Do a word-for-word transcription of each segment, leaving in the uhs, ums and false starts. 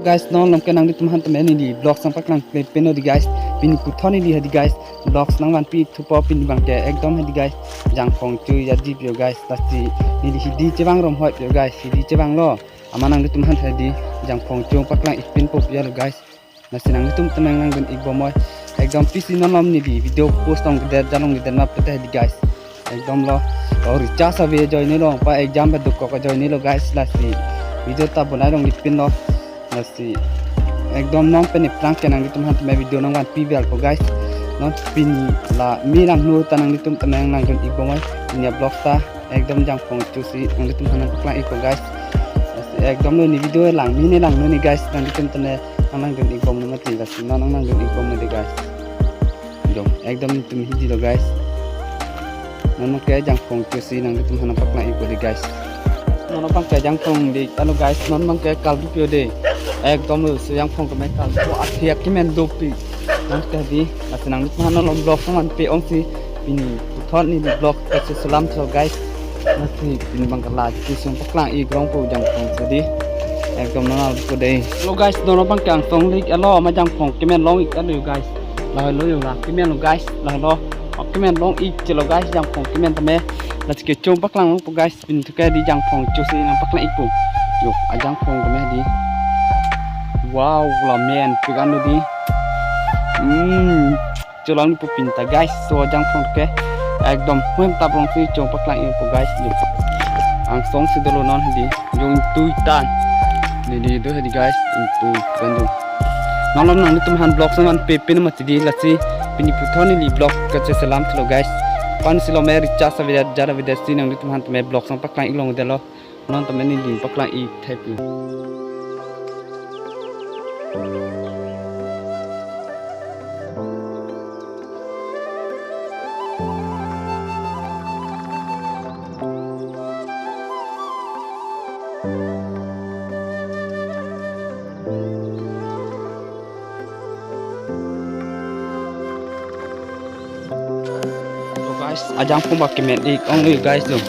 Guys, non malom ke nanglitum aphan tame neli vlogs nangpaklang kle peno dei guys. Pini puthot neli hedi guys, vlogs nangvanpi thupo pini abangke ekdom hedi guys. Jangphong chu ya dip yo guys. Lasi neli hidi chevang rom hoi yo guys. Hidi chevanglo. Amat nanglitum aphan hedi jangphong chu paklang ik pinpo ya lo guys. Lasi nanglitum tame nangdun ik bom noi. Ekdom pisi non malom neli video post longledet, ja longledet ma pute hedi guys. Ekdom lo. Lo recharge ave ajoine lo, pa exam ba dukok ajoine lo guys, lasi video ta bonai longle pinlo. Lasi ekdom non pen iplang ke nanglitum aphan tame video nangvanpi vel po guys. Non pini la me langno ta nanglitum tame nangdun ik bom noi. Pini vlog ta ekdom jangphong chusi nanglitum aphan nangpaklang ik po guys. Lasi ekdom lo ne video lang me ne langno ne guys, nanglitum tame nangdun ik bom noi mati, lasi non nangdun ik bom noi dei guys. Jo, ekdom netum hidi lo guys. Non abangke jangphong chusi nanglitum aphan nangpaklang ikpo dei guys. Non abangke jangphong dei alo guys, non abangke kalbi pio dei. Ekdom lo so jangphong tame kalbi pio, athe akemen dopik. Non ke dei, lasi nanglitum aphan non malom vlog nangvanpi ongsi pini puthot neli vlog kacheselam tha guys. Lasi pini abangke la chusi nangpaklang ik rong po jangphong si dei. Ekdom nang alpo dei. Lo guys, non abangke angsong lik alo amat jangphong kemen long ik alo guys. Lahelo yo la kemen lo guys, lahelo. Kemen long ik chelo guys, jangphong kemen tame. Lasi ke chu paklang po guys, pini thuke dei jangphong chusi nangpaklang ikpo. Jo, ajangphong tame dei. Wow, la men pigan lo dei. Hmm, chelong po pini ta guys, so jangphong ke. Ekdom huem tap rongsi chu paklang ikpo guys, jo. Angsong si dolo non hedi. Jong tui tan. Ne dei do hedi guys, tui tan jong. Non malom nanglitum aphan vlog nangvanpi peno mati dei, lasi pini puthot neli vlog kacheselam thulo guys. Pan si lo me recharge avedet, ja avedet si nanglitum aphan tame vlog nangpaklang ik longledetlo. Non tame neli paklang ik theplo. So guys, ajangphong ba kemen ik ong lo guys lo.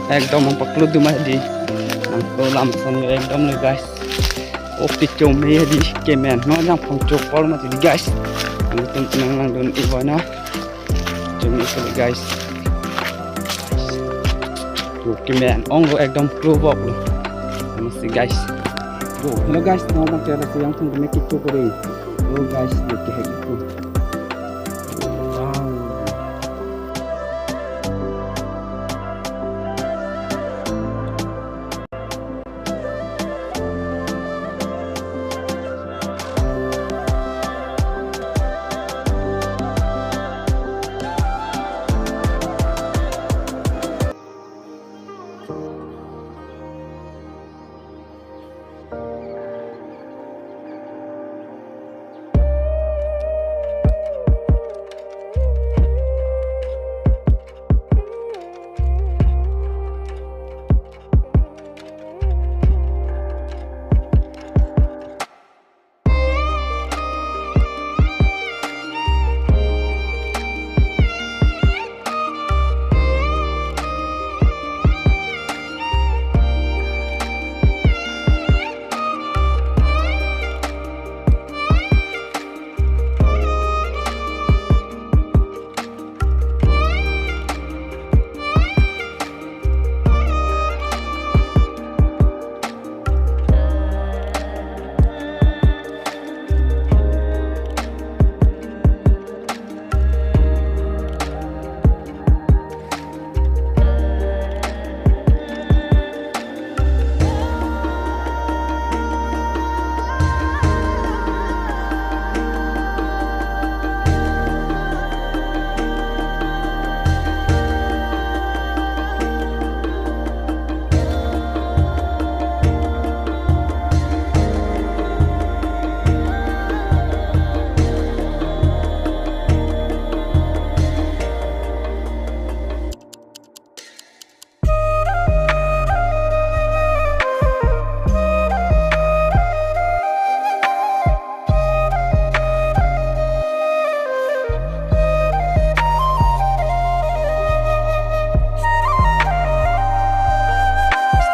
Ekdom nangpaklo duma dei. Nangpaklo lam son lo ekdom lo guys. Oke, chome dei kemen. Non jangphong chokol mati dei guys. Nangtum nang nangdun ik bom noi. Chome ikpo dei guys. Jo kemen ong lo ekdom klo bok lo. Namaste guys. Jo, hello guys, non abangke lasi jangphong kemen ik thupo dei. Oh guys, jo kehek ikpo. Wow.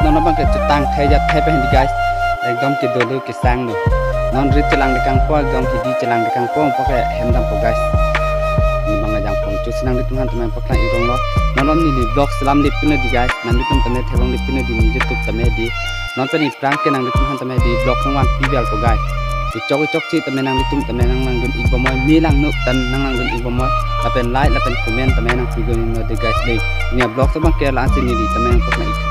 Non abangke chetang thai jat thai pen dei guys. Ekdom kedo lo kesang lo. Non rit chelang dekangpo, jong hidi chelang dekangpo, puke hem dampo guys. Neli bang ajang phone chosi nanglitumphan tame paklang-ik ronglo. Non bang neli vlog selam lip pino di guys. Nanglitum tame thevang lip pino di, neli YouTube tame di. Non pen aphrang ke nanglitumphan tame di vlog nangvangpi bial po guys. Ichok ichok chi tame nanglitum tame nang nangdun-ik bomnoi, me langno tan nang nangdun-ik bomnoi. Lapen like, lapen comment tame nangpi gun non di guys dei. Neli vlog abang ke la-ansi neli tame nangpaklang-ik.